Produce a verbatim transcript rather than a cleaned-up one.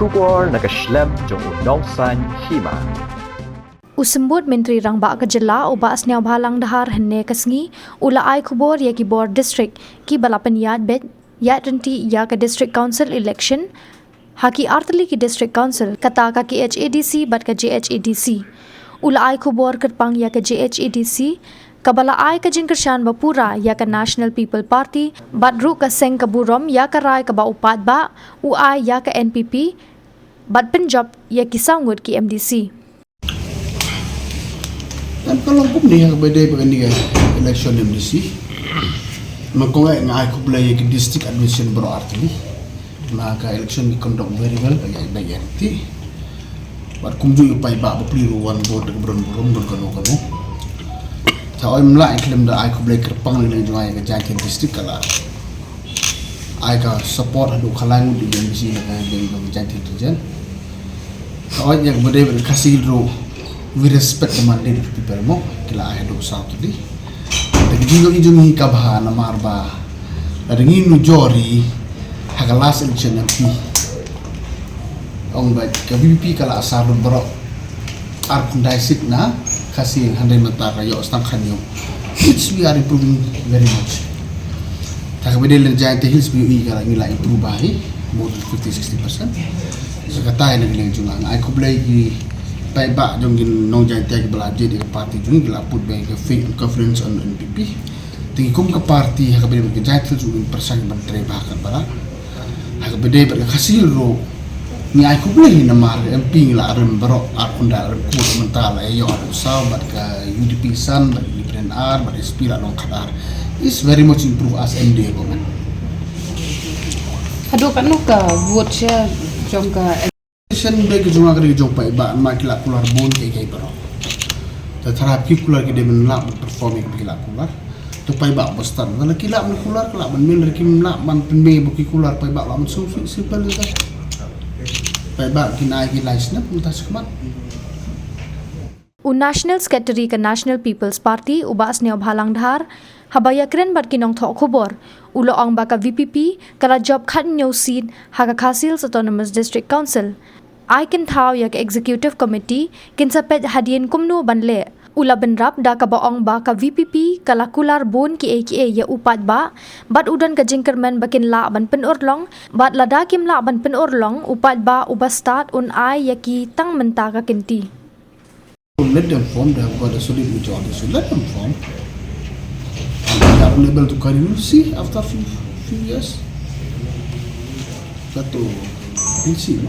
Khubor na ka shlem jong u nongsaiñ hima. U Symbud Myntri Rangbah ka Jylla u Bah Sniawbhalang Dhar hynne ka sngi u la ai khubor ïa ki bor district kiba la pynïaid beit ïaid ryntih ïa ka District Council election ha ki artylli ki District Council, kata ka K H A D C bad ka J H A D C. U la ai khubor kyrpang ïa ka J H A D C kaba la ai ka jingkyrshan bapura ïa ka National People Party bad ruh ka seng ka burom ïa ka rai kaba u paidbah u ai ïa ka N P P bad pynjop ïa ki saw ngut ki M D C. Em ka long kumne ha kaba ïadei bad kane ka election M D C. Nga kwah nga ai khublei ïa ki district administration baroh artylli. Na ka election ki conduct very well, ba ïa ba ïa ti. Bad kumjuh ïa u paidbah bapli ruh wan vote da ka burom burom don kano kano. Te oi mlak ïa khlem da ai khublei kyrpang ïa ka jong nga ïa ka Jaintia District ka la ai ka support haduh khalai ngut ïa ka M D C na ka jong ka Jaintia Region. Ka oi ïa ka ba dei ba ka Khasi Hills ruh, we respect the mandate of the people mo, ki la ai haduh saw tylli. Te ka jingïohi jong ngi ka bha namar ba lada ngi nujor ïa ha ka last election M P, ong ba ka V P P ka la asar lut baroh arphew khyndai seat na Khasi Hills, hynrei mynta ka ïoh tang khatñiew, which we are improving very much. Te ha kaba ïadei lane Jaintia Hills ba ïohi ka la, ngi la improve bha hi more than fifty sixty percent. Sa kata ïa na ka liang jong nga nga ai khublei ki paidbah jong ki nong Jaintia kiba la jied ïa ka party jong ngi, ki la put beit ka faith and confidence on N P P. Te ngi kum ka party ha kaba ïadei bad ka Jaintia Hills ruh ngin pyrshang ban trei bha katba lah. Ha kaba ïadei bad ka Khasi Hills ruh ngi ai khublei namar ka M P ngi la rim baroh arphew khyndai, la rim kut, mynta la ïoh arphew saw, bad ka U D P san, bad U D P ar, bad S P la long khatar. Is very much improve as M D A government. Haduh katno ka vote share jong ka Shen beit ka jong nga ka dei ka jong paidbah, namar ki la kular bun kiei kiei baroh. Te tharai ki kular ki dei ban lap ban perform ïa kiba ki la kular. Te paidbah ba stad, lada ki lap ban kular, ki lap ban mih, lada kim lap ban pynmih ba ki kular, paidbah lah ban sngewsih, simple ïa ka. Paidbah kin ai ki lai snem mynta shakhmat. U National Secretary ka National People's Party u Bah Sniawbhalang Dhar, haba ïakren bad ki nongthoh khubor, u la ong ba ka V P P ka la jop khatñiew seat ha ka Khasi Hills Autonomous District Council. Ai kynthaw ïa ka Executive Committee kin sa peit hadien kumno ban leh. U la bynrap da kaba ong ba ka V P P ka la kular bun kiei kiei ïa u paidbah, bad u don ka jingkyrmen ba kin lah ban pynurlong, bad lada kim lah ban pynurlong, u paidbah uba stad un ai ïa ki tang mynta ka kynti. Let them form, they have got a solid majority, so let them form. And they are unable to carry, we'll see after few, few years. That too, we'll see.